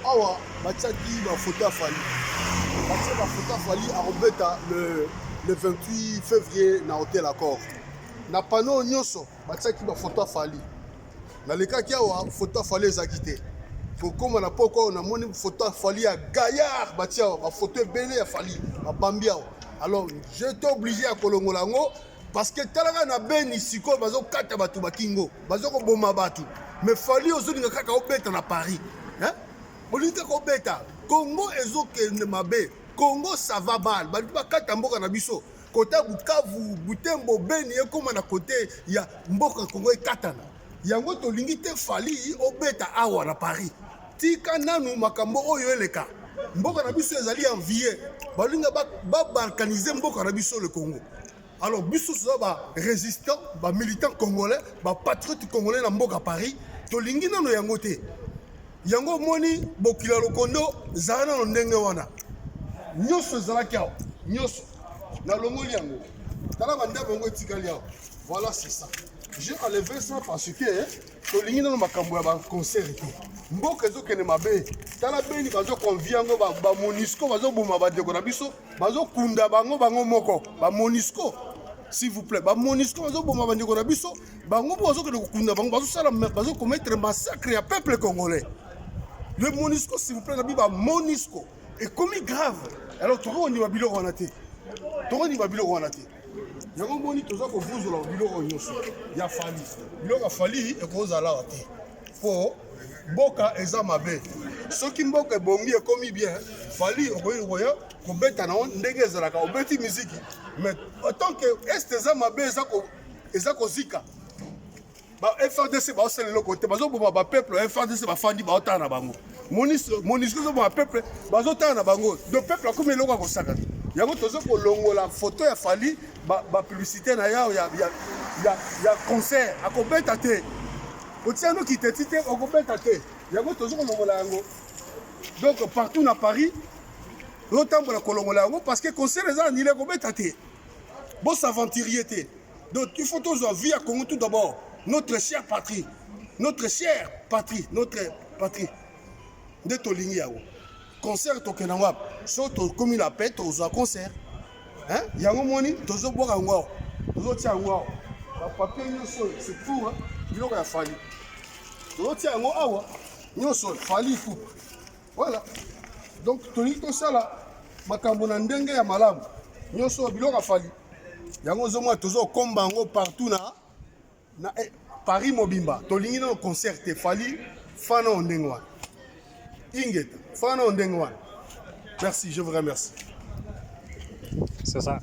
Awa batiaki ba photo ya Fally, batie ba photo ya Fally akobeta le 28 février na hotel Accor. Na panneau nyonso batiaki ba photo ya Fally. Nalekaki awa photo ya Fally ezalaki te. Kokoma na poko oyo namoni photo ya Fally ya gaillard batie awa ba photo ebele ya Fally babambi awa. Alors j'étais obligé ya kolongola yango parce que talaka na Beni sikoyo bazokata bato bakingo bazokoboma bato mais Fally ozolinga kaka obeta na Paris hein? Olingi kaka obeta Congo ezokende mabe. Congo ça va mal, balingi bakata mboka na biso kota Bukavu, Butembo, Beni ekoma na kote ya mboka Congo ekatana. Yango tolingi te Fally obeta awa na Paris. Tika nanu makambo oyo eleka. Mboka na biso ezali envie, balinga babalkanize mboka na biso le Congo. Alors biso toza ba résistants, ba militants congolais, ba patriotes congolais na mboka Paris, tolingi nano yango te. Yango omoni bokila lokondo zala nano ndenge wana. Nyonso ezalaki awa, nyonso nalongoli yango. Tala bandako yango etikali awa. Voilà, c'est ça. J'ai enlevé ça parce que tolingi nano makambo ya baconcert te. Mboka ezokende mabe. Tala Beni bazokonvie yango ba Monusco bazoboma bandeko na biso, bazokunda bango bango moko ba Monusco. S'il vous plaît, ba Monusco bazoboma bandeko na biso, bango mpo bazokende kokunda bango, bazosala bazokomettre massacre ya peuple congolais. Le Monusco, s'il vous plaît, nabi ba Monusco ekomi grave. Alors tokondima biloko wana te, tokondima biloko wana te. Yango moni toza kovuzola biloko nyonso ya Fally. Biloko ya Fally ekozala awa te po mboka eza mabe. Soki mboka ebongi ekomi bien, Fally okoki koya kobeta na ndenge ezalaka, obeti miziki. Mais autant que est eza mabe, eza kozika. Ba FARDC baosala eloko te, bazoboma ba peuple. FARDC bafandi baotala na bango. Monusco ezoboma peuple, bazotala na bango. Donc peuple akomi eloko ya kosakana. Yango toza kolongola photo ya Fally, ba publicité na yao ya concert akobeta te. Otia no kiteti te, okobeta te. Yango toza kolongola yango. Donc partout na Paris otambola kolongola yango parce que concert eza annulé, kobeta te. Bo s'aventurier te. Donc il faut tozwa vie ya Congo tout d'abord, notre chère patrie, notre chère patrie, notre patrie nde tolingi yango. Concert tokenda wapi? So tokomi la paix, tozwa concert, hein? Yango moni tozobwaka yango awa, tozotia yango awa, bapapier nyonso oyo c'est pour biloko ya Fally, tozotia yango awa nyonso Fally Ipupa. Voilà, donc tolingi tosala makambo na ndenge ya malamu. Nyonso biloko ya Fally yango ozomona tozokomba yango partout na Paris mobimba. Tolingi nano concert te. Fally fana o ndenge wana, ingeta fana o ndenge wana. Merci, je vous remercie. C'est ça.